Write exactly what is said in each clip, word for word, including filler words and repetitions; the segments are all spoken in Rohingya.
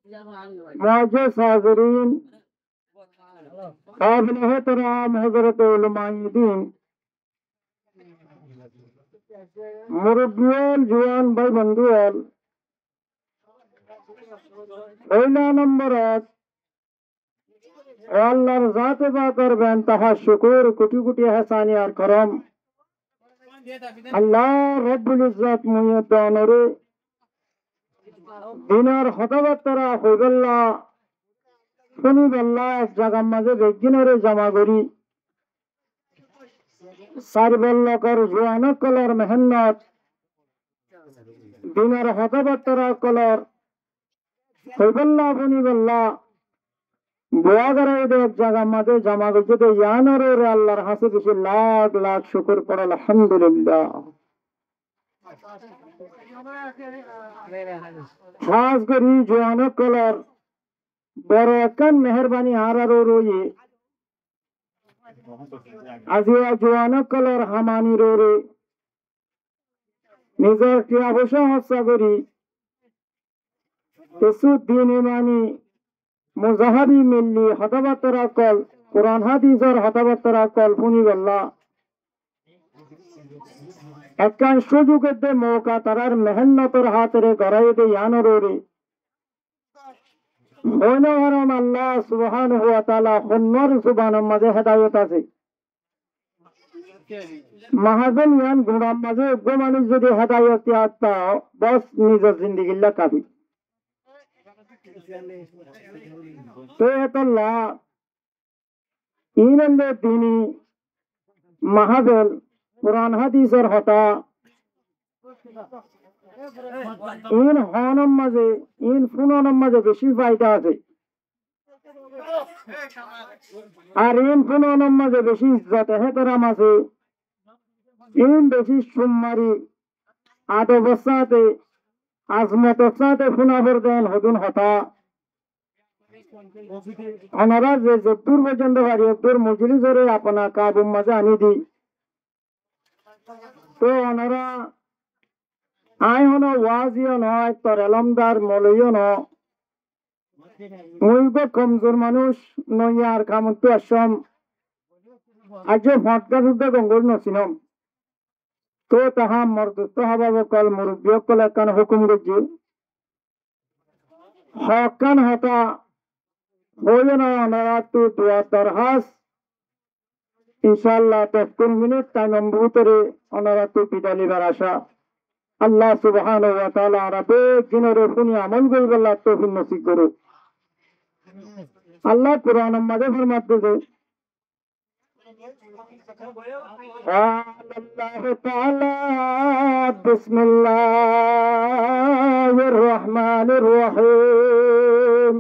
معزز حاضرین، قابل احترام حضرت علماء دین، مربیان، جوان بھائی بندوان، پہلا نمبرت Allar zate pakor beintaha cukur, kuthi kuthi ehsani ar korom. Allah Rabbul Izzot muiye duanore dinor hotábattara hoibálla, fúnibálla ek zagar mazé beggúnore joma gorí, sair ballokor juan ókkolor mehénnot, dinor hotábattara ókkolor hoibálla, fúnibálla, dua goráiye de ek zagar mazé joma goijjé de, yiánor uore Allar hañsé beci lak lak cukur, foro Alhamdulillah. Hás gorí juan ókkolor boro ekkán meherbani añárar uore óiye. Aijja juan ókkolor hamanir uore nizor tiya foicá hóssa gorí kessú din imani, muzahabi, milli hotábattara ókkol, Kuran hádisor hotábattara ókkol fúnibálla ekkán cúzug edde, mouka tarár mehénnotor hátore goráiye de yiánor uore hoói no farom, Allah subhanahu wa taala honnúar zubanor mazé hedayot asé. Mahazon yián guñçar mazé eggúa manúic zodi hedayot yafta ó, bos nizor zindigilla kafi. Te etolla iín óilde dini mahafil, Kuran hádisor hotá, iín hoónor mazé, iín fúnonor mazé beci faida asé. Ar iín fúnonor mazé beci izzot ehtéram asé. Iín beci cummari, adobor sáñte, azmotor sáñte fúna foré de yián hodún hotá. Onora ze zeddúr foijjonto fari eddúr mojlisore apna kabur mazé aní di. Te onora, aññí hono wazi ó no, ettor elomdar moloi ó no, mui uggúa komzur manúic, noya ar kamottú aiccóm, aijjó foñtga fuñtga gom gorí no sinom. Te tahá mor dustó hábab ókkol, murubbi ókkol ekkán hókum goijjé. Hokkán hotá hoiyé no, onoráttu duar dorhás. Incállah, doc kuri minit thaimor bútore onoráttu bidai loibar acá. Allah subhanahu wa taala añára beggúnore fúni amol goríbolla toufik nosib gorouk. Allah Kuranor mazé formaddé de, قال الله تعالى: بسم الله الرحمن الرحيم.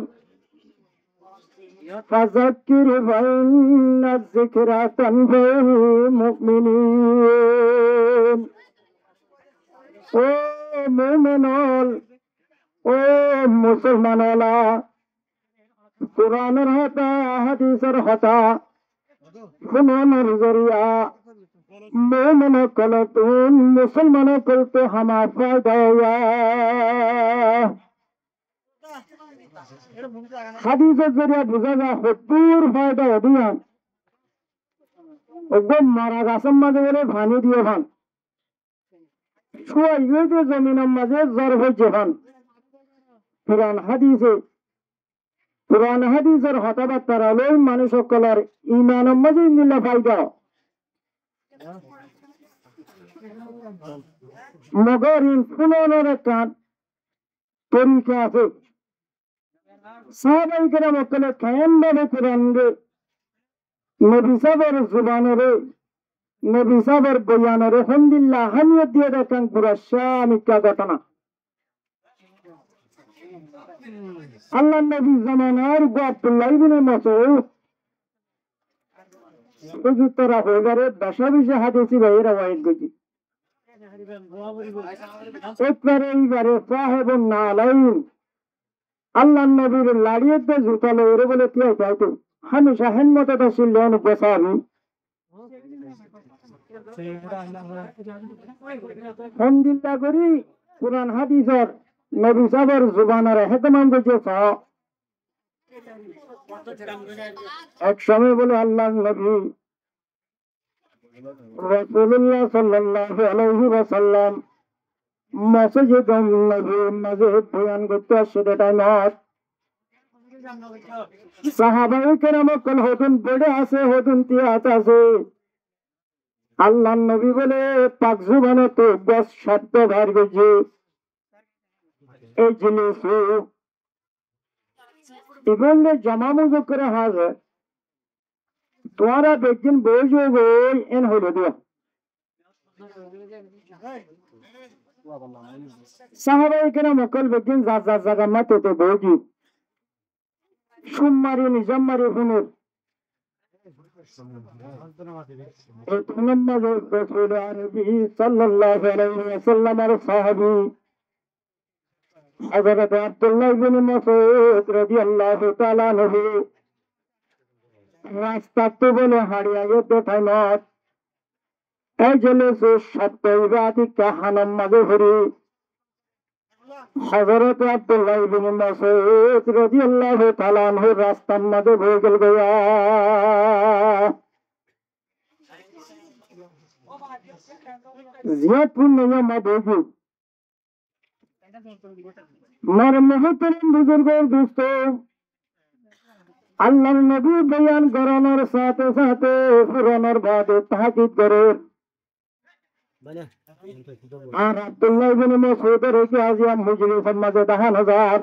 فذكر فإن الذكرى تنفع المؤمنين. Ó mumin ókkol, ó musolman ókkol, Kuranor hotá, hádisor hotá fúnonor zoriya mumin ókkolottu, musolman ókkolottu hámaháma faida óiye. Hádisor zoriya buzá za hoddúr faida óiye de yián. Eggúa mora gasór mazé bóle faní diye fán. Cúwai óiye de zominor mazé zór foijjé fán. Kuran hádise, Kuran hádisor hotábattára loi manúic ókkolor imanor mazé endilla faida. Mogor iín fúnonor ekkán torika asé. Sahabaye keram ókkole keén bábe Kuranre, Nobi sábor zubanore, Nobi sábor boyanore hondilla ahámiyot diye de ekkán gura cá mikká gótona. Allar Nobir zomanar uggúa Abdullah ibne Masud, huzur tora hoibare beca beci hádis íbaye rewayet goijjé. Ekbare íbare sáhebun nalain, Allar Nobir laçi edde zuta loiyóre bóle tíai táito. Hámica hédmotot accíl de uggúa sáhabi. Hondilla gorí Kuran hádisor nobi sábor zubanor ehtemam goijjé, só. Ek somoi bóle Allar nobi Rosulullah sallallahu alaihi wasallam mosjidor nobir mazé boyan goittó aiccé de thaimot sahabaye keram ókkol hodún boiçé asé, hodún tiyat asé. Allar nobi bóle pak zubanottú uggwá cobdo bair goijjé, ejlisu. Ibáre jama muzakkare hazir. Tuáñra beggín boói zogói, en hoilé diya. Sahabaye keram ókkol beggín zar zar zagat máti boói giyé. Cúm mari, nizam mari fúner. Ettór mazé Rosule Arobi sallallahu alaihi wasallamor sahabi Hozorot Abdullah ibn Masud radiyallahu taala anhu rastattú bóle hañçi aiyé de thaimot ejlisu cobdo ibá dikká hanor mazé fori Hozorot Abdullah ibn Masud radiyallahu taala anhu rastar mazé boi gel goi. Ziyat pun niyama bogi. Mor muhtaram buzurg, dustó, Allar nobi boyan goronor sáte sáte furanor bade tahkik gorer. Ar Abdullah ibn Masudor ki aijja mojlisor mazé dahá no zar.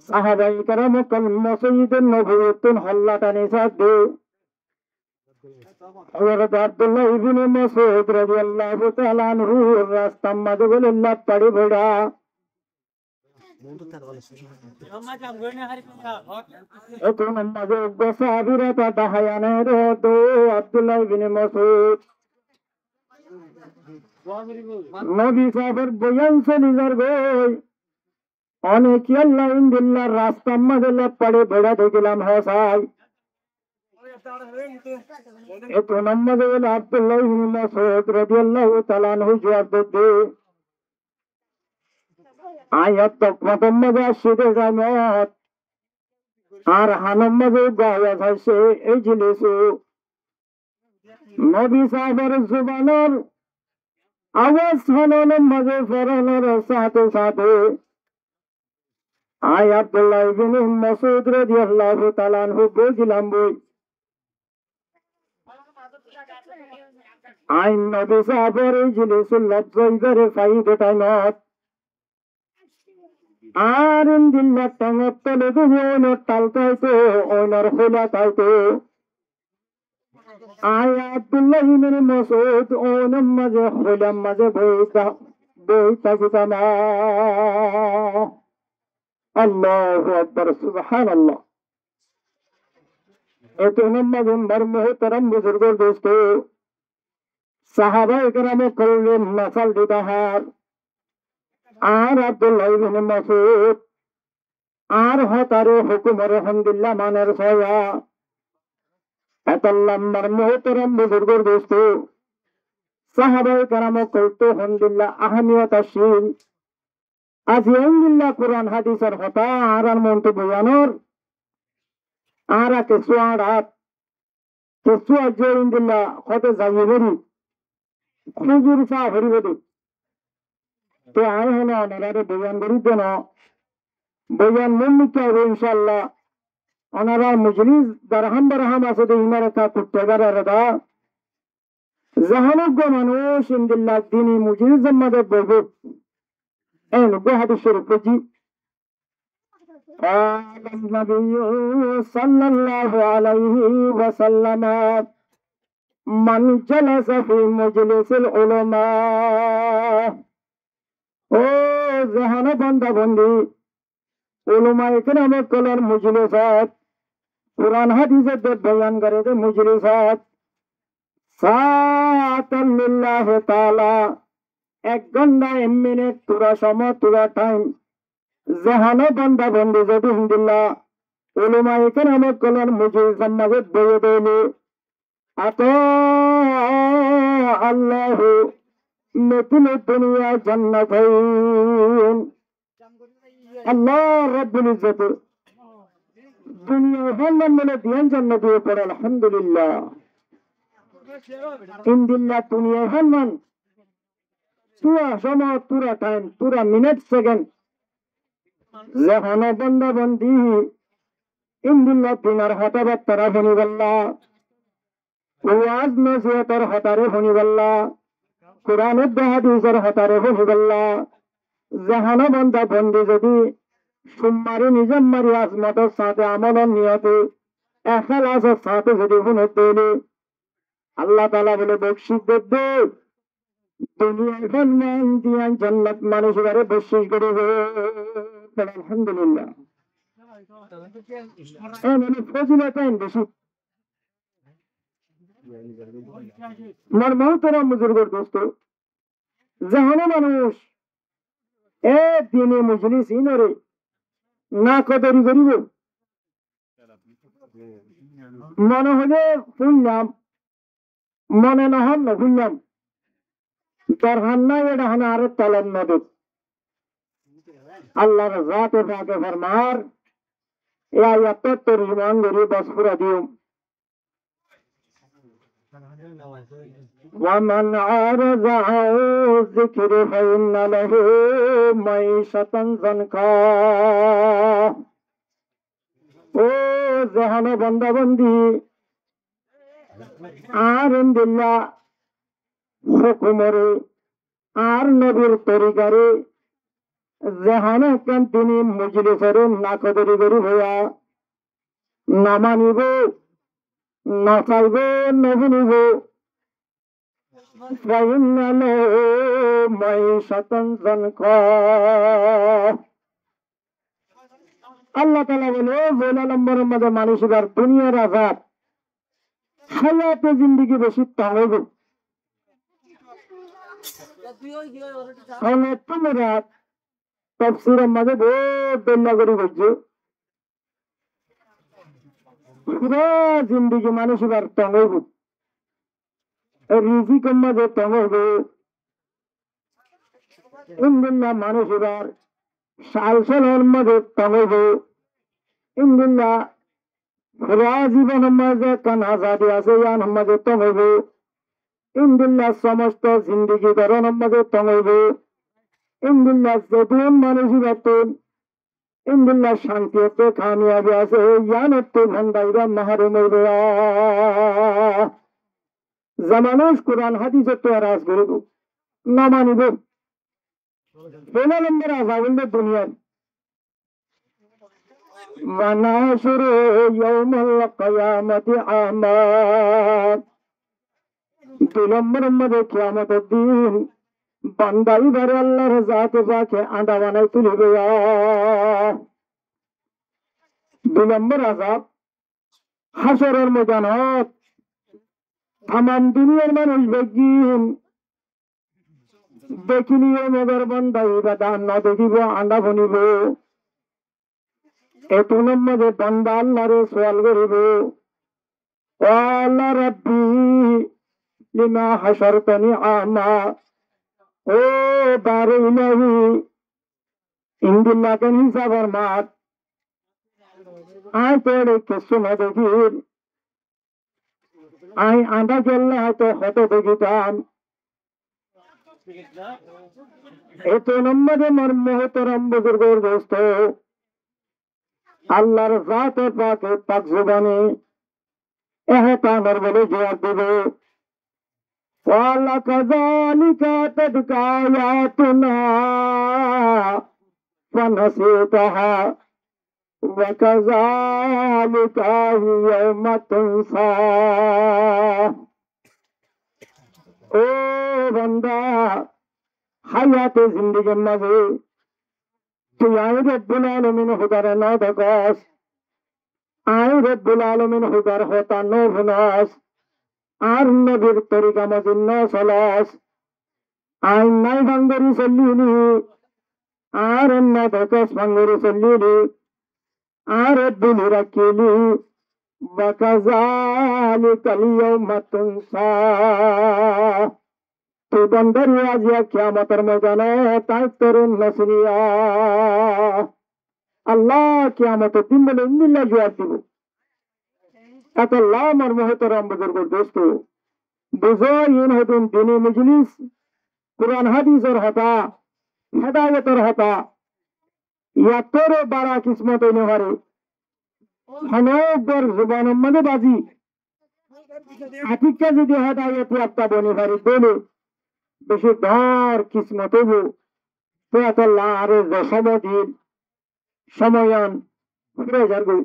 Sahabaye keram ókkol Mosjide Nobowittún holla tani sádde. Hozorot Abdullah ibn Masud radiyallahu taala anhu rastar mazé bóle laf fari boiçé. Ettór mazé uggwá sahabire ta dahái aner de Abdullah ibn Masud. Nobi sábor boyan soli zar goi. One kiyólla endilla rastar mazé laf fari boiçé dekílam hosai. Ettór mazé bóle Abdullah ibn Masud radiyallahu taala anhu juwab de de, añí ettókkon mazé aiccí de zainot, añár hanor mazé uggwá awaz aiccé, ejlisu. Nobi sábor zubanor awaz hanor mazé foronor sáte sáte añí Abdullah ibn Masud radiyallahu taala anhu boi gilam boi. Añí nobi sábor ejlisor lofzor ibáre fai de thaimot añár endilla théngor tole dóri oinor thal táito, oinor hoila táito. Añí Abdullah ibn Masud oinor mazé hoilar mazé boi tha-, boi tákilam. Allahu Akbar, Subhanallah. Ettór mazé mor muhtaram buzurg, dustó, sahabaye keram ókkole mosal dita har. Ar Abdullah ibn Masud ar hotare hukumore hondilla maner soya. Etolla mor muhtaram buzurg, dustó, sahabaye keram ókkol tu hondilla ahamiyot accíl. Aijja endilla Kuran hadisor hotá añárar montu boyanor, añára kessú añárat, kessú aijja endilla hote zai fari, huzur sa faribo de. Te añí hono onorare boyan gorí de no, boyan mon mikká aibo inshallah. Onorar mojlis darham darham asé de, inare ta kutte garare da. Zehón uggwá manúic endilla dini mojlisor mazé boibo, en uggwá hadis corif foijjí. قال النبي صلى الله عليه وسلم: من جلس في مجلس العلماء. Ó zehón banda bandi, ulamaye keram ókkolor mojlisot, Kuran hadis de boyan gore de mojlisot, ساعة لله تعالى, ek gonta, ek minit, tura somo, tura time, zehón banda bandi zodi endilla ulamaye keram ókkolor mojlisor mazé boiye de óile, أطاع الله مثل الدنيا جنتين. Allah Rabbul Izzote duniyai fán man bóle duiyan jannat diyé, fore Alhamdulillah. Endilla duniyai fán man, tura cómot, tura thaim, tura minit, sekend, ze honó bonda bondi endilla dinor hotábattáre fúnibolla, waz nosihotor hotáre fúnibolla, Kuran edde hadisor hotáre fúnibolla, ze honó bonda bondi zodi summari nizam mari azmotor sáñte amolor niyote, ekhlasor sáñte zodi fúne de óile, Allah Taala bóle bokcic de de, duniyai fán man duiyan jannat manúic ibáre bokcic gorí de. Alhamdulillah. E mane fozilot ain beci. Mor muhtaram buzurgor dosto, ze honó manúic e dini mojlis inore nakodori goribo, mone hoile fúnlam, mone no hoile no fúnlam, dorhar nai, ede hone aró tolob no de. Allar zate pake formar, e ayat tor torjuman gori bos fura diyum. ومن أعرض عن ذكري فإن له معيشة ضنكا. Ó ze honó bonda bondi añár endilla hókumore, añár nobir torikare, ze honó ekkán dini mojlisore nakodori goribo, no manibo, no saibo, no fúnibo, فإن له معيشة ضنكا. Allah Taala bóle, ó foila lombor or maze manúic ibár duniyar azab, hayate zindigi beci tong óibo. Tóile tumra tafsir or maze bout dhoilla gori buijjó. Fura zindigi manúic ibár tong óibo, rizikor maze tong óibo, endilla manúic ibár sal solonor maze tong óibo, endilla fura zibonor maze ekkán azadi asé, yiánor maze tong óibo, endilla somosto zindigi dóronor maze tong óibo, endilla zedún manúic ibáttún endilla cánti asé, kamiyabi asé, yiánottú bonda ibá maharum óibo. Ze manúic Kuran hadisottú eraz goribo, no manibo, foila lombor azab óilde duniyar. ونحشره يوم القيامة أعمى. Dui lombor or maze kiyamotor din bonda ibáre Allar zate pake añdha banai tulibo. Dui lombor azab, hácoror moidanot tamam duniyar manúic beggín dekíleyó mogor bonda ibá dan no dekíbo, añdha fúnibo. Etún or maze bonda Allare sual goribo, قال رب لم حشرتني أعمى. Ó bari Ilahi, endilla ken hísabor mat, añí to ere kessú no dekír, añí añdha kiyólla hoito, hoito dekítam. Etún or maze mor muhtaram buzurgor dosto, Allar zate pake pak zubane ehtanor bóle juwab dibo, قال كذلك أتتك آياتنا فنسيتها وكذلك اليوم تنسى. Ó bonda, hayate zindigir maze tui añí Rabbul Alamin Hudare no dekós, añí Rabbul Alamin Hudar hotá no fúnos, añár nobir torika mozin no solos, añí nai fangori sollili, añáre no dekós fangori sollili, añáre buli rakíli, وكذلك اليوم تنسى. Te bondare aijja kiyamotor moidane tañr toré no siniya. Allah kiyamotor din bole endilla juwab dibo. Etolla mor muhtarom buzurg dosto, buzo, iín hodún dini mojlis, Kuran hadisor hotá, hedayotor hotá, yattóre bára kismot ói no fare. Hono uggwar zubanor maze bazi, atikka zodi hedayot yatta boni fare dóile, beci dóñr kismot óibo. Te etolla añáre ze somoi dil, somoiyan fúrai zargói.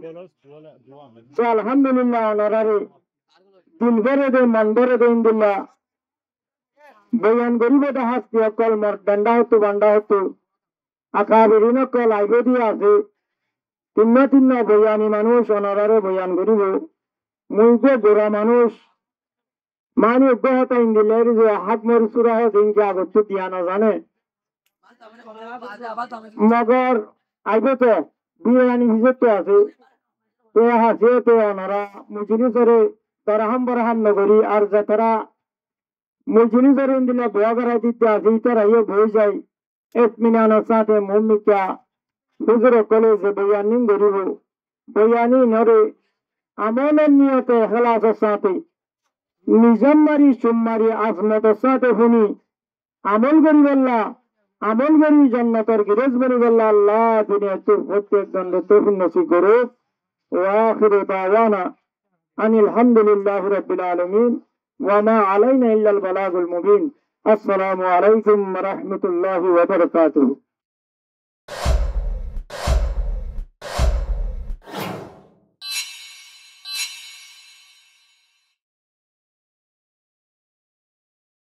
Te alhamdulillah, onoráre dil bóre de, mon bóre de endilla boyan goríbo de hasti ókkol, mor dhenda hottú, banda hottú, akabirin ókkol aibó de asé. Tinno tinno boyani manúic onoráre boyan goríbo. Mui uggwá gura manúic, mani uggwá hotá endilla eri ze hák mori sura hoó de, inke agottú diya no zane. Mogor aibó to, biyani fizottú asé. Te hasiyete onora mojlisore dorham borham no gorí, ar zetará mojlisore endilla bowa gorai dite asé, itará yó boi zai. Itminanor sáñte muúmikká huzur ókkole ze boyanin goríbo, boyaninore amolor niyote, ehlasor sáñte, nizam mari, cum mari, azmotor sáñte fúni, amol goríbolla, amol gorí jonnotor girós bonibólla Allah duniyaittú fottek zonore toufik nosib gorouk. Wa akhiru da'wana anil hamdulillahi rabbil alamin. Wa ma alaina illal balagul mubin. Assalamu alaikum wa rahmatullahi wa barakatuhu.